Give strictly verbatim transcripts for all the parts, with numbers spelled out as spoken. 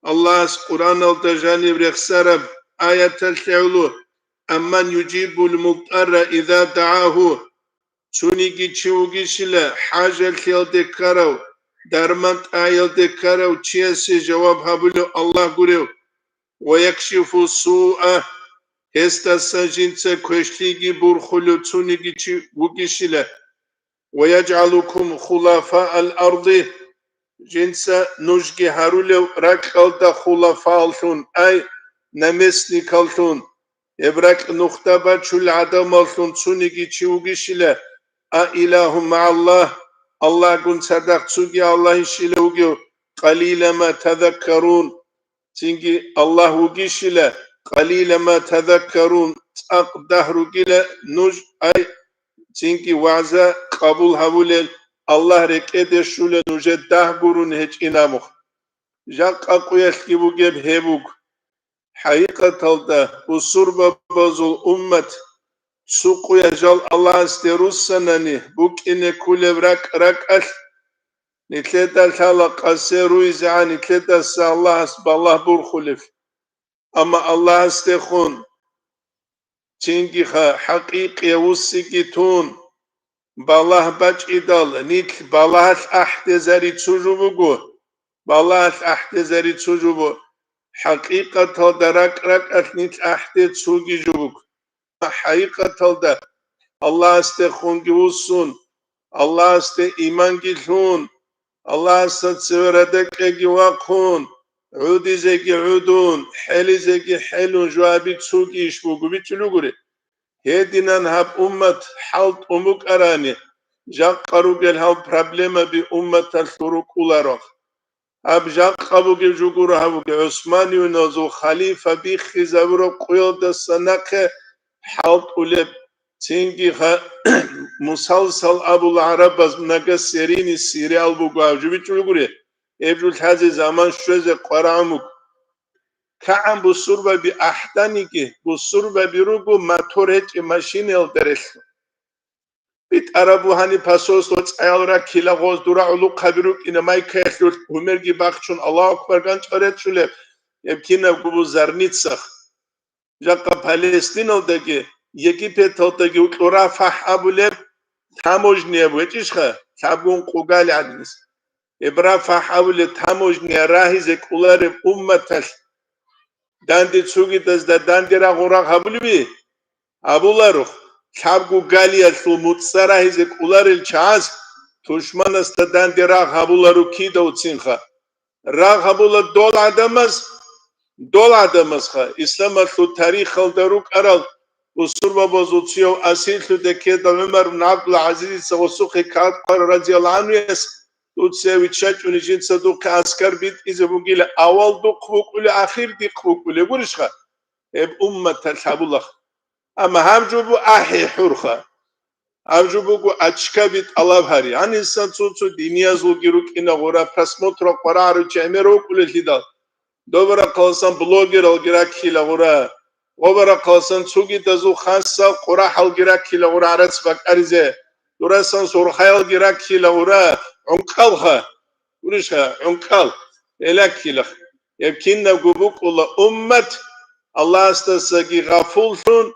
Аллагьас Къуръаналда жаниб рехсараб аяталъе гӀоло: «Амман южибул мултӀарра иза дагӀагьу», цониги чи вугищила хӀажалъиялде ккарав, дарман тӀагӀиялде ккарав чиясе жаваб гьабулев Аллагь гурев, «ва якшифу суа», гьесдасан жинца квешлъиги бурхулев цониги чи вугищила, «ва яджгӀалукум хулафаал арди», жинца нужги гьарулев ракьалда хулафааллъун, ай, наместникаллъун, гьеб ракь нухда бачул гӀадамаллъун цониги чи вугищила, «а илагьу магӀаллагь», Аллагьгун цадахъ цоги Аллагьищила вугев, «къалилама тазаккарун», цинги Аллагь вугищила, «къалилама тазаккарун», цӀакъ дагь ругила нуж, ай, цинги вагӀза къабул гьабулел, Аллагь рекӀеде щула нужер дагь гурун гьечӀин абухъ. Жакъа къуялъги бугеб гьеб буго. ХӀакъикъаталда бусурбабазул уммат цо къуя жал Аллагьасде руссанани букӀине кколеб ракӀ-ракӀалъ, нилъеда лъала къасе руйзегӀан нилъедаса Аллагьас балагь бурхулеб. Амма Аллагьасдехун цинги ха-, хӀакъикъияв вуссиги тун, балагь бачӀидал, нилъ балагьалъ ахӀдезари цо жо буго, балагьалъ ахӀдезари цо жо буго, хӀакъикъаталда ракӀ-ракӀалъ нилъ ахӀде цоги жо буго. ХӀакъикъаталда Аллагьасдехунги вуссун, Аллагьасде иманги лъун, Аллагьасда цеве радакӀеги вахъун, гӀудизеги гӀудун, хӀелизеги хӀелун жо гьаби цоги иш буго, бичӀчӀулев гури. Гьединан гьаб уммат хӀалтӀун букӀарани, жакъа ругел гьал проблемаби умматалъул рукӀуларо. Гьаб жакъа бугеб жугура гьабуге, ГӀусманиюназул халифа биххизабураб къуялдаса нахъе хӀалтӀулеб, цинги ха-, мусалсал абула гӀарабаз многосерийный сериал буго гьаб жо бичӀчӀулев гури, гьеб жо лъазе заман щвезе къварагӀун буго. КигӀан бусурбаби ахӀданиги, бусурбаби руго мотор гьечӀеб машинаялда релълъун. БитӀараб бугьани посольство цӀаял раккила гъоз, дура гӀулухъаби рукӀина майкаялъулъ гьумерги бахчун, Аллагьу акбар ганчӀал речӀчӀулеб, гьеб кинабго бу зарницах. Жакъа Палестиналдаги, Египеталдаги вукьура ФахӀ абулеб таможнияб гьечӀищха, лъабгун къугали гӀадинас. Гьеб РафахӀ абулеб таможния рагьизе кӀолареб умматалъ данде цугидазда данде рагъун рагъ гьабулеби? Гьабуларо. Лъабго галиялъул муцӀа рагьизе кӀоларел чагӀаз тушманасда данде рагъ гьабуларо кида уцинха. Рагъ гьабула дол гӀадамаз, дол гӀадамазха, исламалъул тарихалда рукӀарал бусурбабазул цуяв асирлъуде ккеда ГӀумар ибн ГӀабдул-ГӀазизица гъосухъе ккарав радияллагьу гӀанхуяс, дуца виччачӀони жинца духъе аскар битӀизе бугила, авал духъ букӀулев, ахир дихъ букӀулев гурищха? Гьеб умматалъ гьабулаха. Амма гьаб жо бу ахӀи хӀурха. Гьаб жо буго очкаби тӀалаб гьари. Гьанисан цо-цо диниязулги рукӀина гъура, просмотрал къварагӀарав чи гӀемер вукӀулелъидал. Добарахъаласан блогералги раккила гъура. Гъобарахъаласан цугидазул хасал къурахӀалги раккила гъура гӀарац бакӀаризе. Дурасан сурхаялги раккила гъура гӀункӀалха. Гурищха, гӀункӀал, гьелаккилах. Гьеб кинабго букӀула уммат, Аллагьасдасаги гъафуллъун,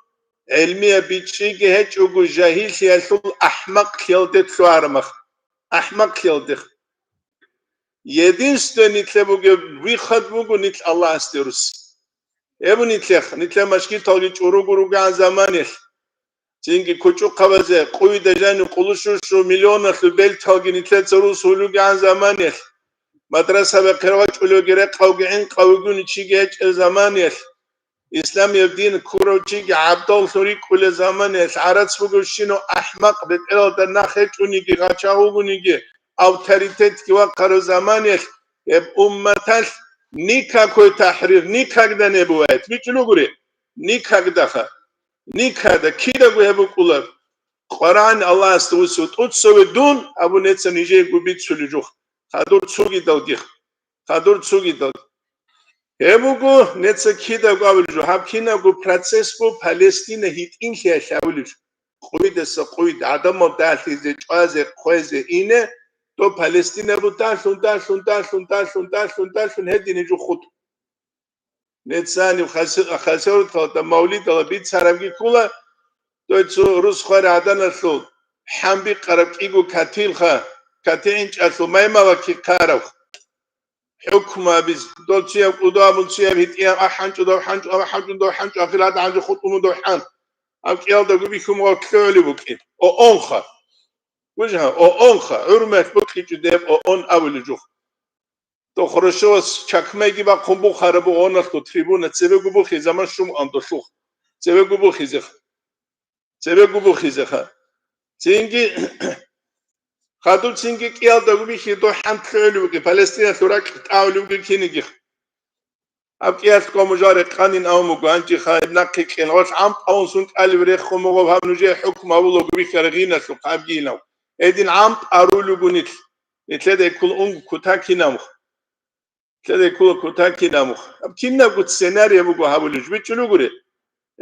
гӀелмияб бичӀчӀиги гьечӀого жагьиллъиялъул ахӀмакълъиялде лъугьарамах. АхӀмакълъиялдех. Единственный нилъер бугеб выход буго нилъ Аллагьасде русси. Гьеб нилъех, нилъер машгиталги чӀуругу ругегӀан заманиялъ. Цинги кучӀухъабазе къуйда жанив къулущушу миллионалъул белталги нилъеца рус гьулугегӀан заманиялъ, мадрасаби хъервачӀулевги рекъавги гӀинкъавигуни чиги гьечӀел заманиялъ, исламияб дин ккурав чиги гӀабдаллъун рикӀкӀулел заманиялъ, гӀарац бугевщинав ахӀмакъ бетӀералда нах гьечӀониги гъачагъ вугониги авторитетги вахъарав заманиялъ, гьеб умматалъ никакой тахӀрир никогда не бывает. БичӀчӀулев гури? Никогдаха. Никогда, кидаго гьеб букӀула. Къварагьан Аллагьасда вуссев тӀуцаве дун, абу неца нижеего бицулев жух. Хадур цугидалги. Хадур цугидалги. Гьеб буго неца кидаго абулев жо. Гьаб кинабго процесс бу Палестина гьитӀинлъиялъ абулев жо. Къуйдаса къуйд, гӀадамал далъизе, чӀвазе, хъвезе ине, дов Палестина бу далъун, далъун, далъун, далъун, далъун, далъун гьедине жо хутӀ. Нецани хасируталда мавлидала бицарабги ккола, дой цо рус хвари гӀаданалъул хӀамбикъараб кӀиго катилха, катигӀинчӀалъул маймалаки хъараб. ХӀукму абиз, дол чияв кӀудо абун чияв гьитӀияб ахӀанчӀо дов хӀанчӀо, ахӀанчӀо дов хӀанчӀо, ахират гӀанжу хутӀуму дов хӀан. Аб кӀиялдаго бихьун ва лъугӀулеб букӀин. ООН-ха. Бужа, ООН-ха, гӀурмалъ букӀичӀо деб ООН абулеб жух. То Хрущевас чакмайги бахъун бухараб ООН-алъул трибуна цебего бухизе заман щун андолъух. Цебего бухизеха. Цебего бухизеха. Цинги, хадуб цинги кӀиялдаго бихьи дов хӀан лъугӀулев вугев, Палестиналъул ракь тӀагӀулев вугев кинигиха. Аб кӀиялъго мужа рекъанин авун буго, гьанжеха гьеб нахъе кьен. Гъолъ гӀампӀ авун сункӀаливе рехун буго гьаб нужее хӀукму гьабулаго бихьараб гъиналъухъ гьаб гьинав. Гьедин гӀампӀ арулев вуго нилъ. Нилъеда ккола унго кутакинавха. Нилъеда ккола кутакинавха. Аб кинабго сценарий буго гьабулеб, бичӀчӀулев вугури.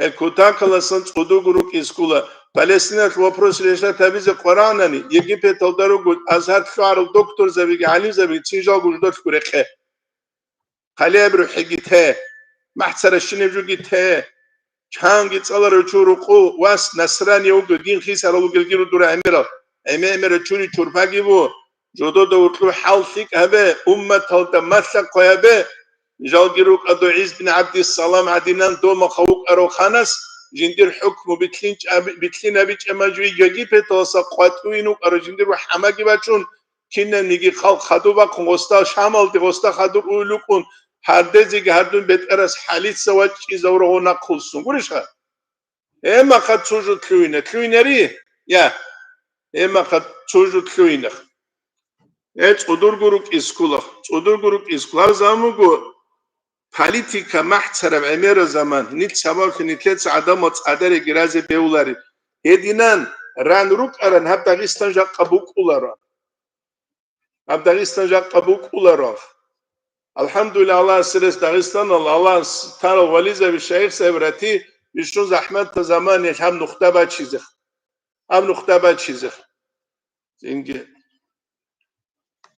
Э, кутакаласан цӀудурго рукӀине ккола. Палестиналъ вопрос решать гьабизе къварагӀанани, Египеталда руго Азгьар лъугӀарал докторзабиги гӀалимзабиги цин жалго жидолъго рехъе. Хъалиб рухӀиги те, махӀ царащинаб жуги те, чанги цӀаларав чур рукъу вас насрани вуго, дин хисарал вугелги рудура гӀемерал, гӀеме-гӀемера чури чурпаги ву, жодода вутлу хӀал лъикӀ гьабе, умматалда малъа хъвай гьабе, жалги рукӀа дугӀиз бин ГӀабдиссалам гӀадинан домаха вукӀарав ханас, жиндир хӀукму битлъинчӀаби-, битлъинабичӀеб мажуи Египеталаса къватӀуин вукӀарав жиндир ва хӀамаги бачун, кинабниги халкъ хадуб бахъун гъоста Шамалде гъоста хадур уйлукӀун, гьардезеги гьардун бетӀерас хӀалица вачӀизавурав гъо нахъулсун. Гурищха? Гьемахъа цо жо лъугьине, лъугьинери? Я. Гьемахъа цо жо лъугьинех. Э, цӀудурго рукӀискулах, цӀудурго рукӀискулах. Гьаб заман буго политика махӀцараб гӀемераб заман, нилъ сабаблъи нилъеца гӀадамал цӀадареги разе бегьулари. Гьединан ран рукӀаран гьаб Дагъистан жакъа букӀуларо. Гьаб Дагъистан жакъа букӀуларо. АлхӀамдулиллагь, Аллагьасе рес Дагъистаналда, Аллагьас тарал вализаби шайихзаби рати бищун захӀматаб заманалъ гьаб нухда бачизех. Гьаб нухда бачизех. Цинги